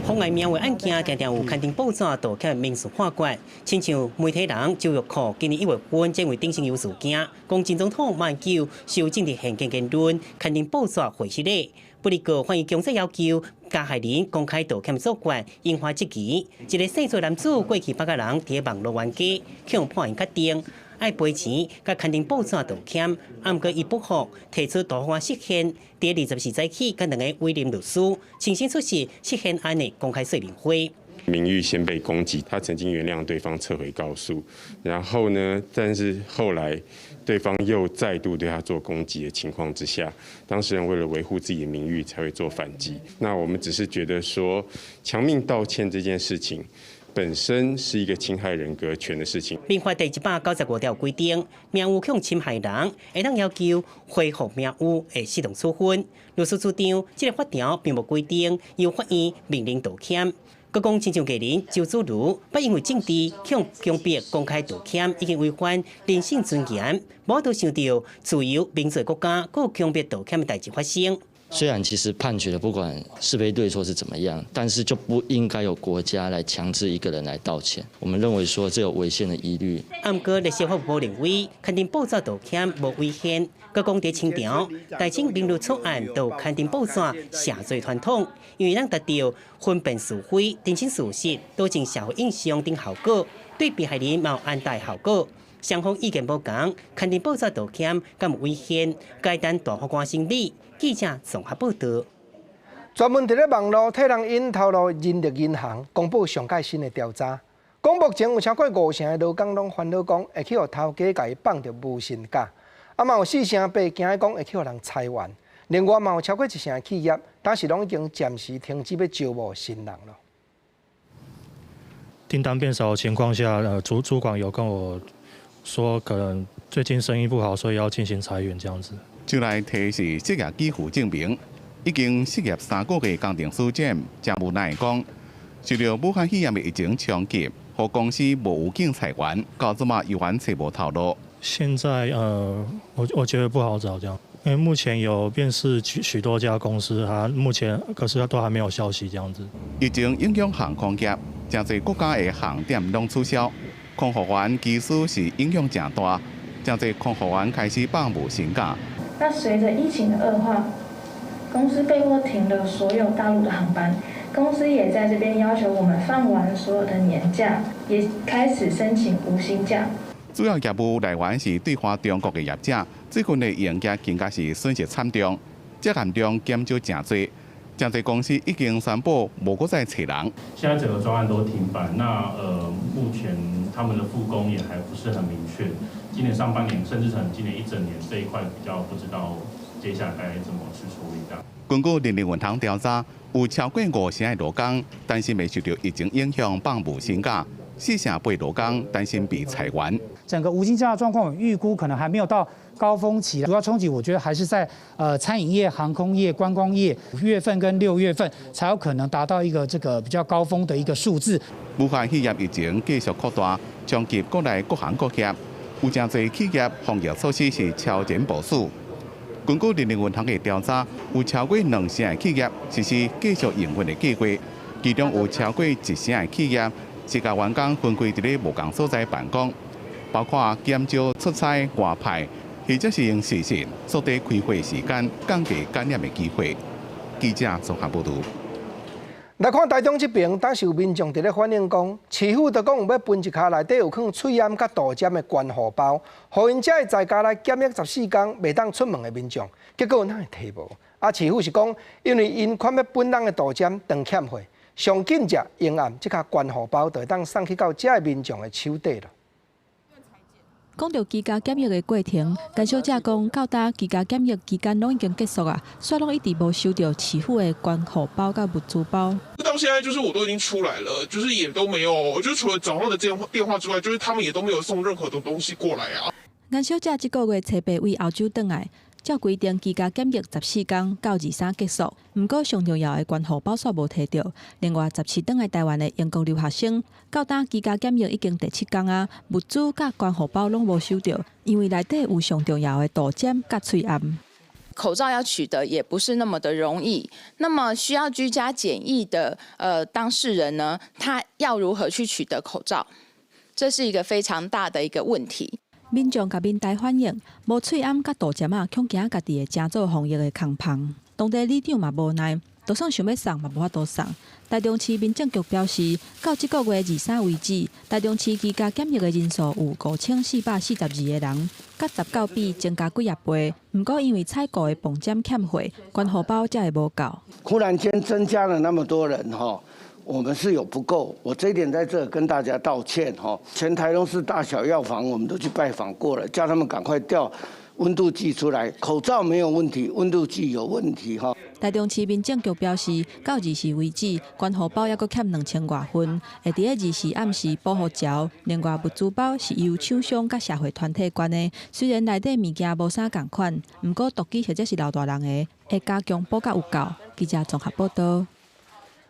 妨礙名譽案件，定定有勘定報紙道歉民事判決，親像媒體人周玉蔻今年1月份這位頂新油事件，講前總統馬英九修正的憲見言論，勘定報紙回失禮，不過法院強制要求加害人公開道歉做法，引發質疑。一个姓朱男子過去八個人佇網路冤家，予判刑確定愛賠錢，佮勘定報紙道歉，毋過伊不服，提出大法官釋憲。佇24早起，佮兩个委任律師親身出席釋憲案的公開說明會。名譽先被攻擊，他曾經原諒對方撤回告訴，然後呢，但是後來對方又再度對他做攻擊的情況之下，當事人為了維護自己的名譽才會做反擊。那我們只是覺得說，強命道歉這件事情本身是一個侵害人格權的事情。民法第195條規定，名譽予侵害人會當要求恢復名譽的適當處分。律師主張，這个法條並無規定由法院命令道歉。閣講親像藝人周芷茹，不因為政治予強迫公開道歉，已經違反人性尊嚴，無法度想著自由民主國家閣有強迫道歉的代誌發生。雖然其實判決的不管是非對錯是怎麼樣，但是就不應該由國家來強制一個人來道歉。我們認為說這有違憲的疑慮。毋過，律師法部認為，勘定報紙道歉無違憲。閣講佇清朝，大清明律草案就勘定報紙謝罪傳統，因為能達到分辨是非、澄清事實、導正社會印象等效果，對被害人嘛有安帶效果。雙方意見無仝，勘定報紙道歉敢有違憲，該等大法官審理。記者綜合報道。專門佇咧網路替人𪜶頭路人力銀行公布上蓋新的調查，講目前有超過5成的勞工攏煩惱講會去予頭家共伊放著無薪假，啊嘛有4.8驚講會去予人裁員。另外嘛有超過1成的企業，當時攏已經暫時停止欲招募新人囉。訂單變少的情況下，主管有跟我說，可能最近生意不好，所以要進行裁員這樣子。就來提示失業給付證明，已經失業3個月的工程師長，誠無奈講，受著武漢肺炎的疫情衝擊，予公司無預警裁員，到這馬猶原揣無頭路。現在我覺得不好找，這樣，因為目前有面試許許多家公司，啊，目前可是都還沒有消息，這樣子。疫情影響航空業，誠濟國家的航點攏取消，空服員技師是影響誠大，誠濟空服員開始放無薪假。那隨着疫情的惡化，公司被迫停了所有大陸的航班，公司也在這邊要求我們放完所有的年假，也開始申請無薪假。主要業務來源是對華中國的業者，最近的營業更加是損失慘重，這嚴重減少誠濟，誠濟公司已經宣布無閣再揣人。現在整個專案都停擺，那目前他們的復工也還不是很明確。今年上半年甚至可能今年一整年這一塊比較不知道接下來該怎麼去處理的。根據人力銀行調查，有超過5成的勞工擔心會受著疫情影響放無薪假，4成8勞工擔心被裁員。整個無薪假的狀況，預估可能還沒有到高峰期，主要衝擊我覺得還是在餐飲業、航空業、觀光業，5月份跟6月份才有可能達到一個這個比較高峰的一個數字。武漢肺炎疫情繼續擴大，衝擊國內各行各業，有誠濟企業防疫措施是超前部署。根據人力銀行的調查，有超過2成的企業實施繼續營運的計劃，其中有超過1成的企業是共員工分開佇咧無仝所在辦公，包括減少出差外派，或者是用視訊縮短開會時間，降低感染的機會。記者綜合報導。來看台中這爿，當時有民眾佇咧反映講，市府就講有欲分一跤內底有放喙罨佮杜針的關護包，予𪜶這个在家來檢疫14天，袂當出門的民眾，結果哪會提無？啊，市府是講，因為𪜶款欲分人的杜針當欠貨，上緊者用暗這跤關護包就會當送去到這个民眾的手底啦。講著居家檢疫的過程，甘小姐講，到今居家檢疫期間攏已經結束啊，煞攏一直無收著市府的關護包佮物資包。到現在就是我都已經出來了，就是也都沒有，就除了早上的電話之外，就是他們也都沒有送任何的東西過來啊。顏小姐這個月初八對歐洲轉來，照規定居家檢疫14天到23結束，毋過上重要的關護包煞無提著。另外，17轉來台灣的英國留學生，到今居家檢疫已經第七工啊，物資佮關護包攏無收著，因為內底有上重要的杜針佮喙罨。口罩要取得也不是那麼的容易，那麼需要居家檢疫的當事人呢，他要如何去取得口罩？這是一個非常大的一個問題。民眾共民代反映，無喙罨佮杜針仔，恐驚家己會成做防疫的空縫。當地里長嘛無奈，就算想欲送嘛無法度送。台中市民政局表示，到這個月23為止，台中市居家檢疫的人數有5442個人，佮19比增加幾仔倍。毋過因為採購的磅針欠貨，關護包才會無夠。忽然間增加了那麼多人，哈。我們是有不夠，我這一點在這跟大家道歉哈。全台中市大小藥房我們都去拜訪過了，叫他們趕快調溫度計出來，口罩沒有問題，溫度計有問題哈。台中市民政局表示，到24為止，關護包猶閣欠2000外份，會佇咧24暗時補予繳。另外，物資包是由廠商佮社會團體捐的，雖然內底物件無啥仝款，毋過獨居或者是老大人的，會加強補甲有夠。記者綜合報導。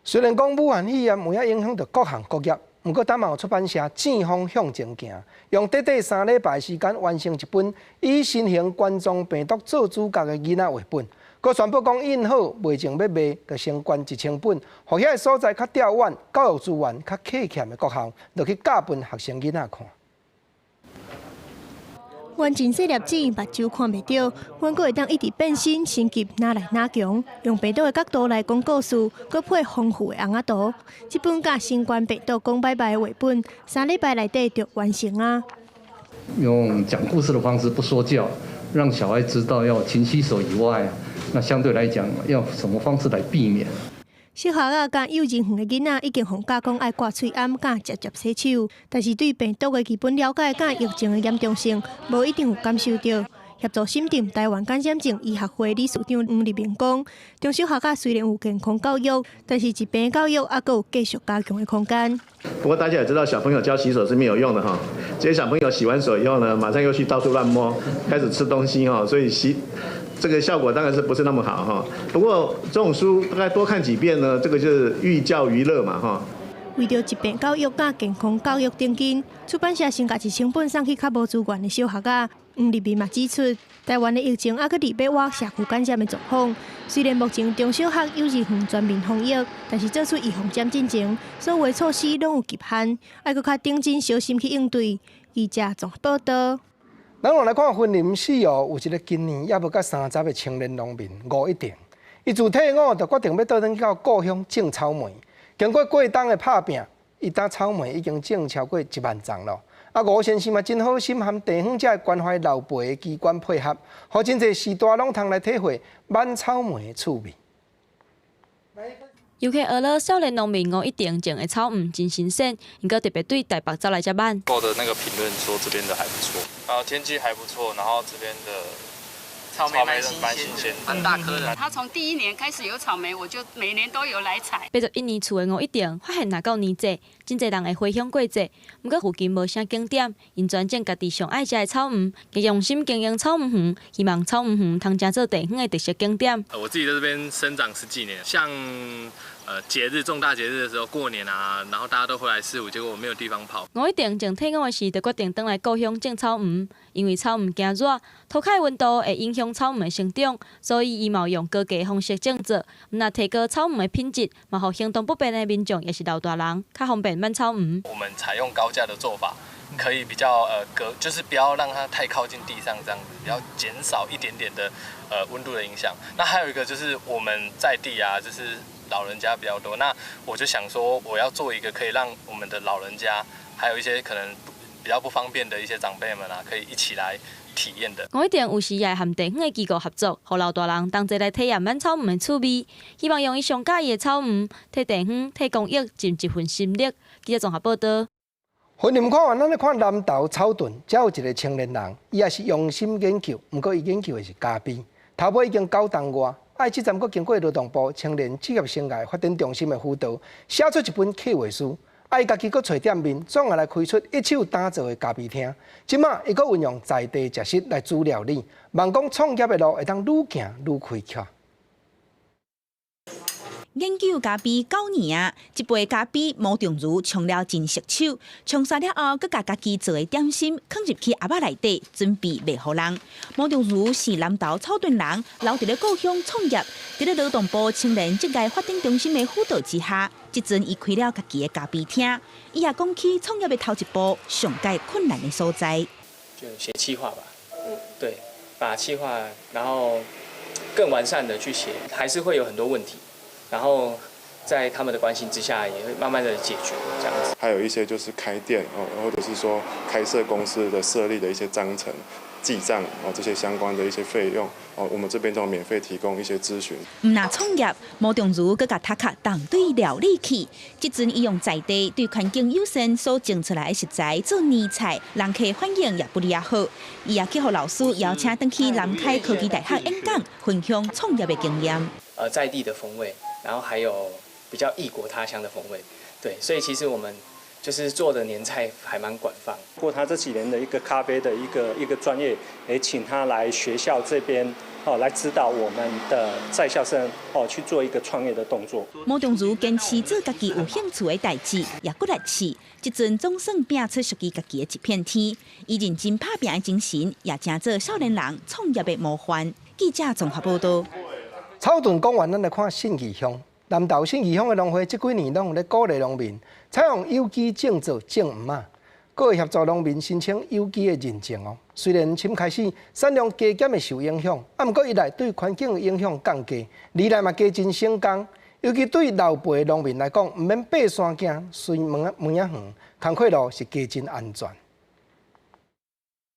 雖然講武漢肺炎有影影響著各行各業，毋過當嘛有出版社糋風向前行，用短短3禮拜時間完成一本以新型冠狀病毒做主角的囡仔繪本，閣宣布講印好賣剩欲賣，就先捐1000本，予遐个所在較吊遠、教育資源較缺欠的國校，落去教分學生囡仔看。原真細粒子，目睭看袂著，阮閣會當一直變身升級，哪來哪強，用病毒的角度來講故事，閣配豐富的尪仔圖。這本佮新冠病毒講拜拜的繪本，3禮拜內底就完成啊！用講故事的方式，不說教，讓小孩知道要勤洗手以外，那相對來講，要什麼方式來避免？小學仔佮幼稚園的囡仔已經予教講愛掛喙罨、佮捷捷洗手，但是對病毒的基本了解佮疫情的嚴重性，無一定有感受著。協助審定台灣感染症醫學會理事長黃立明講，中小學仔雖然有健康教育，但是疾病教育猶閣有繼續加強的空間。不過大家也知道，小朋友教洗手是沒有用的哈。這些小朋友洗完手以後呢，馬上又去到處亂摸，開始吃東西哈，所以洗。這個效果當然是不是那麼好哈。不過這種書大概多看幾遍呢，這個就是寓教於樂嘛哈。為著疾病教育佮健康教育增進，出版社先共1000本送去較無資源的小學仔。黃立民嘛指出，台灣的疫情猶閣佇欲倚社區感染的狀況。雖然目前中小學、幼稚園全面防疫，但是做出預防針進前，所有措施攏有極限，愛閣較認真小心去應對。記者綜合報道。咱來看雲林四湖有一個今年猶無到30的青年農民吳一定，伊自退伍就決定欲倒轉到故鄉種草莓。經過過冬的拍拚，伊擔草莓已經種超過1萬叢囉。啊，吳先生嘛真好心，和地方這個關懷老輩的機關配合，予真濟序大攏通來體會挽草莓的趣味。遊客學了少年農民吳一定種的草莓真新鮮，毋過特別對台北走來遮挽。的那個評論說這邊的還不錯，然後天氣還不錯，然後這邊的草莓蠻新鮮，蠻大顆的。他從第一年開始有草莓，我就每年都有來採。81年厝的吳一定發現若到年節，真濟人會回鄉過節，毋過附近無啥景點，𪜶專種家己上愛食的草莓，用心經營草莓園，希望草莓園通成做地方的特色景點。我自己在這邊生長十幾年，像節日重大節日的時候，過年啊，然後大家都回來四湖，結果我沒有地方跑。吳一定從退伍的時就決定轉來故鄉種草莓，因為草莓驚熱，塗跤溫度會影響草莓的成長，所以伊嘛用高價方式種植，毋但提高草莓的品質，嘛予行動不便的民眾，也是老大人較方便挽草莓。我們採用高架的做法，可以比較隔，就是不要讓它太靠近地上，這樣子，比較減少一點點的溫度的影響。那還有一個就是我們在地啊，就是老人家比較多，那我就想說，我要做一個可以讓我們的老人家，還有一些可能比較不方便的一些長輩們啊，可以一起來體驗的。吳一定有時也會和地方的機構合作，予老大人同齊來體驗挽草莓的趣味，希望用伊上佮意的草莓，替地方、替公益盡一份心力。記者綜合報道。雲林看完，咱來看南投草屯，遮有一個青年人，伊也是用心研究，毋過伊研究的是咖啡，頭尾已經9冬外。啊，這陣閣經過勞動部青年職業生涯發展中心的輔導，寫出一本計劃書。啊，伊家己閣揣店面，轉來開出一手打造的咖啡廳。這馬伊閣運用在地食食來煮料理，望講創業的路會當愈行愈開闊。研究咖啡9年啊，這杯咖啡毛仲如沖了真熟手，沖煞了後，閣共家己做的點心囥入去盒仔內底，準備賣予人。毛仲如是南投草屯人，留佇咧故鄉創業，佇咧勞動部青年職業發展中心的輔導之下，這陣伊開了家己的咖啡廳。伊也講起創業的頭一步上蓋困難的所在，就寫企劃吧，對，把企劃然後更完善的去寫，還是會有很多問題。然後在他們的關心之下，也會慢慢的解決這樣子。還有一些就是開店哦，或者是說開設公司的設立的一些章程、記賬哦，這些相關的一些費用哦，我們這邊都免費提供一些諮詢。毋但創業，毛仲如閣共讀較當對料理去。這陣伊用在地對環境友善所種出來的食材做年菜，人客反應也不離仔好。伊也去予老師邀請轉去南開科技大學演講，分享創業的經驗。在地的風味。然後還有比較異國他鄉的風味，對，所以其實我們就是做的年菜還蠻廣泛。過他這幾年的一個咖啡的一個專業，也請他來學校這邊哦來指導我們的在校生哦去做一個創業的動作。毛仲如堅持做家己有興趣的代誌，也閣來試，這陣總算拼出屬於家己的一片天。伊認真拍拚的精神，也成做少年人創業的模範。記者綜合報道。草屯講完，咱來看信義鄉。南投信義鄉的農會，這幾年攏有咧鼓勵農民採用有機種植種黃仔，閣會協助農民申請有機的認證哦。雖然先開始產量加減會受影響，啊，毋過一來對環境的影響降低，二來嘛加真省工。尤其對老輩農民來講，毋免爬山行，隨麥仔園，工課路是加真安全。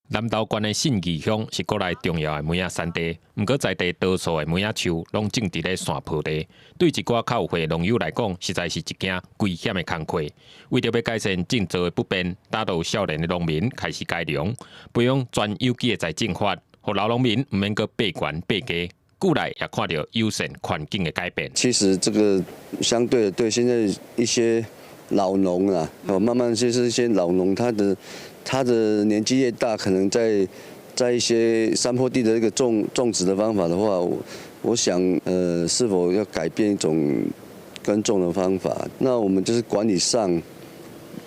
南投縣的信義鄉是國內重要的梅仔產地，毋過在地多數的梅仔樹攏種佇咧山坡地，對一寡較有歲農友來講，實在是一件危險的工課。為著欲改善種植的不便，打造少年的農民開始改良，培養全有機的栽種法，予老農民毋免閣爬懸爬低，過來也看著友善環境的改變。其實這個相對的，對現在一些老農啊，哦，慢慢就是一些老農，他的年紀越大，可能在在一些山坡地的一個種植的方法的話，我想，是否要改變一種耕種的方法？那我們就是管理上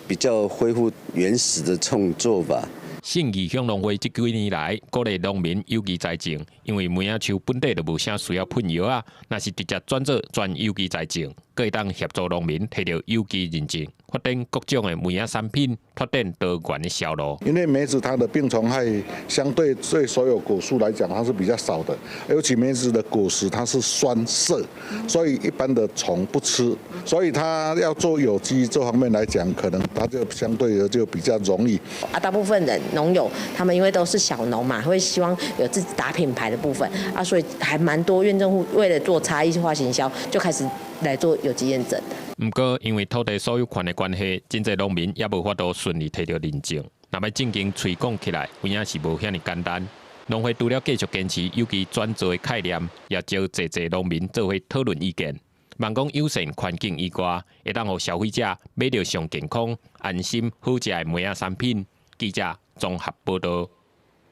比較恢復原始的這種做法。信義鄉農會這幾年來鼓勵農民有機栽種，因為梅仔樹本底就無啥需要噴藥仔，若是直接轉做全有機栽種，閣會當協助農民提著有機認證，發展各種的梅仔產品，拓展多元的銷路。因為梅子它的病蟲害相對對所有果樹來講，它是比較少的，尤其梅子的果實它是酸澀，所以一般的蟲不吃，所以它要做有機這方面來講，可能它就相對的就比較容易。啊，大部分人農友他們因為都是小農嘛，會希望有自己打品牌的部分啊，所以還蠻多認證戶為了做差異化行銷，就開始來做有機認證。毋過，因為土地所有權的關係，真濟農民也無法度順利提著認證。若欲正經推廣起來，有影是無遐爾簡單。農會除了繼續堅持有機轉做的概念，也招濟濟農民做伙討論意見，望講友善環境以外，會當予消費者買著上健康、安心、好食的梅仔產品。記者綜合報導。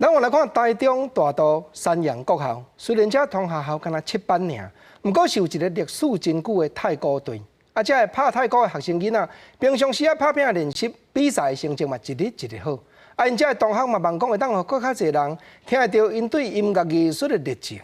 咱我來看台中大肚山陽國校，雖然這同學校干焦七班爾，毋過是有一个歷史真久的太鼓隊。啊，這个拍太鼓的學生囡仔，平常時仔拍拼練習，比賽的成績嘛一日一日好。啊，𪜶這个同學嘛，望講會當予閣較濟人聽會著𪜶對音樂藝術的熱情。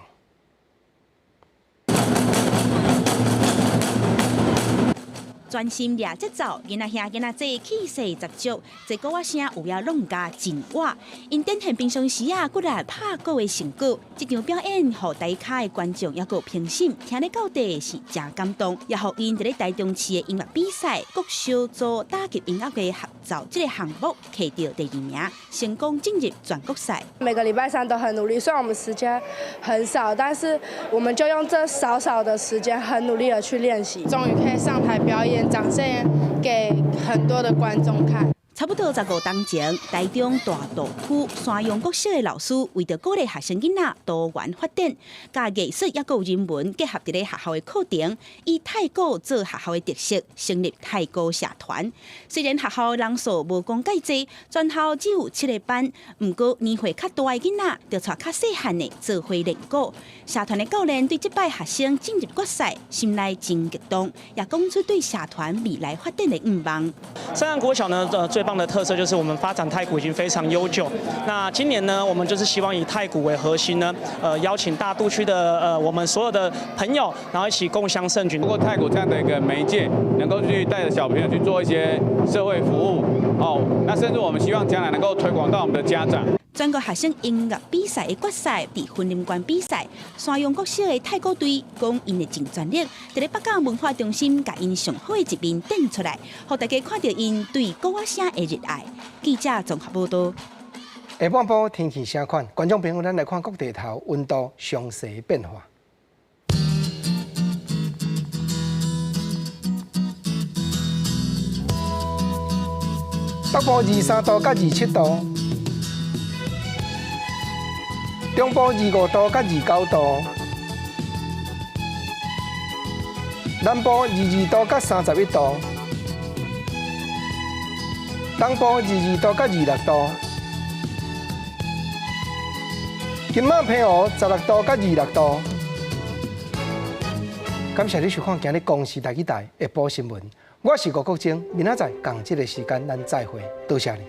專心掠節奏，囡仔兄囡仔姊氣勢十足，這鼓仔聲有影弄甲真活。𪜶展現平常時仔骨力拍鼓的成果，這場表演予台跤的觀眾抑閣評審聽咧到底是誠感動，也予𪜶佇咧台中市的音樂比賽國小組打擊音樂的合奏這个項目摕著第二名，成功進入全國賽。每個禮拜三都很努力，雖然我們時間很少，但是我們就用這少少的時間很努力的去練習，終於可以上台表演。展現給很多的觀眾看。差不多15冬前，台中大肚區山陽國小的老師為著鼓勵學生囡仔多元發展，共藝術抑閣有人文結合佇咧學校的課程，以太鼓做學校的特色，成立太鼓社團。雖然學校人數無講蓋濟，全校只有七个班，毋過年歲較大的囡仔，就帶較細漢的做伙練鼓。社團的教練對這擺學生進入決賽，心內真激動，也講出對社團未來發展的願望。山陽國小呢，最棒的特色就是我們發展太鼓已經非常悠久。那今年呢，我們就是希望以太鼓為核心呢，邀請大肚區的我們所有的朋友，然後一起共襄盛舉。通過太鼓這樣的一個媒介，能夠去帶著小朋友去做一些社會服務，哦，那甚至我們希望將來能夠推廣到我們的家長。全國學生音樂比賽的決賽，佇雲林縣比賽，山陽國小的太鼓隊講𪜶會盡全力，佇咧北港文化中心，共𪜶上好的一面展出來，予大家看著𪜶對鼓仔聲的熱愛。記者綜合報導。下半晡天氣啥款？觀眾朋友，咱來看各地頭溫度詳細變化。北部23度佮27度。中部25度佮29度，南部22度佮31度，東部22度佮26度，金馬澎湖16度佮26度。感謝你收看今日公視台語台下晡新聞，我是吳國楨，明仔載仝這个時間咱再會，多謝你。